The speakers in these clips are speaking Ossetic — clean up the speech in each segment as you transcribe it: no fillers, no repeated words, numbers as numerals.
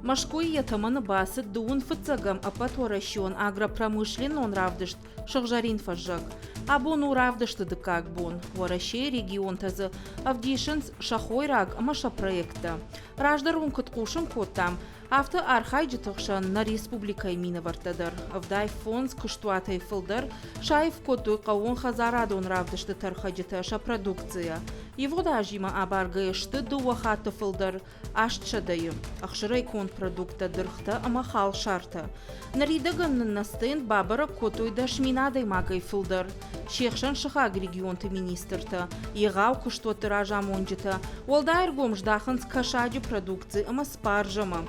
Мӕскуыйы йӕ тӕмӕны бацыд дыууын фыццӕгӕм ӕппӕтуӕрӕсеон агропромышленнон равдыст «Сыгъзӕрин фӕззӕг». Абон у равдысты дыккаг бон. Уӕрӕсейы регионтӕ дзы ӕвдисынц сӕ хойраг ӕмӕ сӕ проекттӕ. Раздӕр уын куыд хъусын кодтам, афтӕ архайджыты хсӕн нӕ республикӕйы минӕвӕрттӕ дӕр 75 куыстуатӕй фылдӕр саив кодтой хъӕууонхӕдзарадон равдысты тӕрхӕджытӕ сӕ продукцийӕ. Ивгъуыд азимӕ абаргӕйӕ сты дыууӕ хатты фылдӕр астсӕдӕйы ӕхсырӕй конд продукттӕ, дыргътӕ ӕмӕ халсартӕ. Ныридӕгӕн нын нӕ стенд бабӕрӕг кодтой 10 000 адӕймагӕй фылдӕр. Се хсӕн сыхаг регионты министртӕ, егъау куыстуӕтты разамонджытӕ, уӕлдай ӕргом здахынц кӕсаджы продукци ӕмӕ спаржӕмӕ.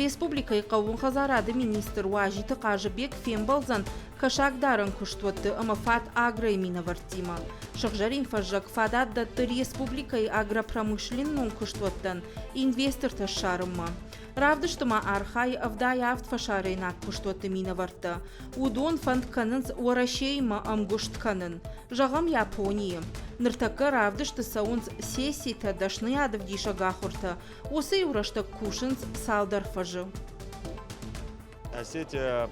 Республикӕйы хъӕууон хӕдзарады министр Уазиты Хъазыбег фембӕлдзӕн кӕсагдарӕн куыстуӕтты ӕмӕ ФАТ-Агро-йы минӕвӕрттимӕ. Сыгъзӕрин фӕззӕг фадат дӕтты республикӕйы агропромышленнон куыстуӕттӕн инвестортӕ ссарынмӕ. Равдысты ма архайы 77 фӕсарӕйнаг куыстуӕтты минӕвӕрттӕ. Уыдон фӕнд кӕнынц Уӕрӕсеимӕ ӕмгуыст кӕнын, зӕгъӕм, Японийы. Ныртӕккӕ равдысты цӕуынц сесситӕ, дӕсныйадӕвдисӕг ахуыртӕ, уыцы иу рӕстӕг кусынц цалдӕр фӕзы. Осетия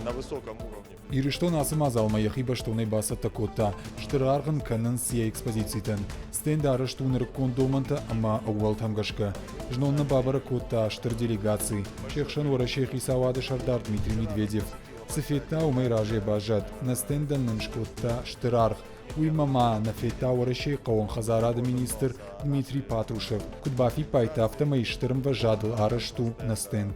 на высоком уровне. Ирыстон ацы мадзалмӕ йӕхи бӕстонӕй бацӕттӕ кодта. Стыр аргъ ын кӕнынц йӕ экспозицитӕн. Стенд арӕзт у нырыккон домӕнтӕ ӕмӕ ӕууӕлтӕм гӕсгӕ. Знон нӕ бабӕрӕг кодта стыр делегаци. Се хсӕн Уӕрӕсейы хицауады сӕрдар Дмитрий Медведев. Цы федта, уымӕй разыйӕ баззад. Нӕ стендӕн нын скодта стыр аргъ. Уыимӕ ма нӕ федта Уӕрӕсейы хъӕууон хӕдзарады министр Дмитрий Патрушев. Куыд бафиппайдта, афтӕмӕй стыр ӕмвӕзадыл арӕзт у нӕ стенд.